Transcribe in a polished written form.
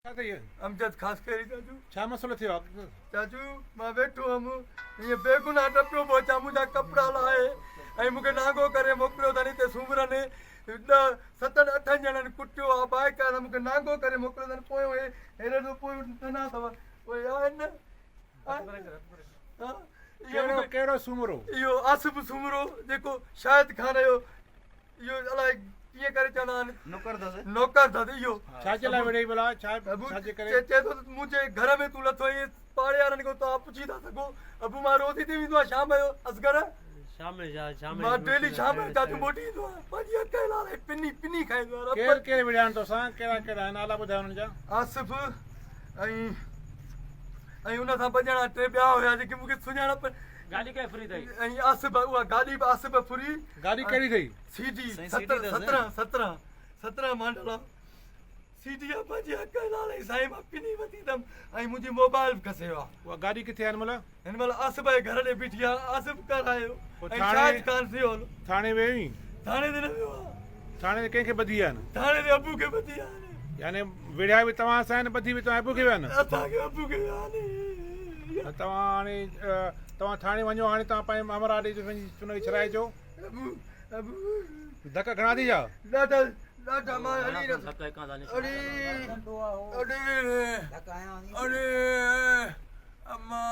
ڇا ٿئي؟ امجد خاصخيلي چاچو. ڇا مسئلو ٿيو آ؟ چاچو مان ويٺو هئم ائين بيگناهه ٽپيو پيو اچان منهنجا ڪپڙا لاهي ۽ مون کي نانگو ڪري موڪليو اٿن هتي سومرن ڏهه ستن اٺن ڄڻن ڪٽيو آ بائيڪ وارا مون کي نانگو ڪري موڪليو اٿن پويون هي هيڏو ڏسو پويون ڏنا اٿو اهي آهن نه ڪهڙو ڪهڙو سومرو؟ اهو آصف سومرو جيڪو شاهد خان جو اهو الائي ڪيئن ڪري چوندا آهن نوڪر اٿس نوڪر اٿس اهو ڇا جي لاء وڙهي ڀلا ڇا ڇا جي ڪري چئي ٿو ته منهنجي گهر ۾ تون لٿو آهين پاڙي وارن کان توهان پڇي ٿا سگهو ابو مان روز هتي ويندو آهيان شام جو اصغر شام جو شام مان ڊيلي شام جو چاچو موٽي ايندو آهيان پنهنجي حق حلال ۽ پني پني کائيندو آهيان ڪير ڪير وڙهيا آهن توسان ڪهڙا ڪهڙا آهن نالا ٻڌايو انهن جا آصف ۽ ۽ ان سان ٻه ڄڻا ٽي ٻيا هيا جيڪي مون کي سڃاڻپ گاڏي ڪنهن ڦري اٿئي؟ ۽ آصف اها گاڏي به آصف ڦري. گاڏي ڪهڙي اٿئي؟ سي ڊي 17 17 17 ماڊل آ سي ڊي آ پنهنجي حق حلال ۽ سائين مان پني وتي اٿم ۽ منهنجي موبائل به کسي ويو آ. اها گاڏي ڪٿي آ هن مهل؟ هن مهل آصف جي گهر ڏي بيٺي آ آصف ڪرايو ۽ شاهد خان سيول. ٿاڻي ويو آهين؟ ٿاڻي تي نه ويو آهيان. ٿاڻي تي ڪنهن کي ٻڌي آهن؟ ٿاڻي تي ابو کي ٻڌي آهن. يعني وڙهيا به توهان سان آهن ٻڌي به توهان ابو کي ويا آهن؟ اسان کي ابو کي ويا آهن. توهان هاڻي توهان ٿاڻي وڃو هاڻي توهان پنهنجي همراهه ڏي وڃي ان کي ڇڏائي اچو. ابو ابو. ڌڪ گهڻا ٿي ڇا؟ ڏاڍا ڏاڍا مان هلي نه اڙي اڙي اڙي اما.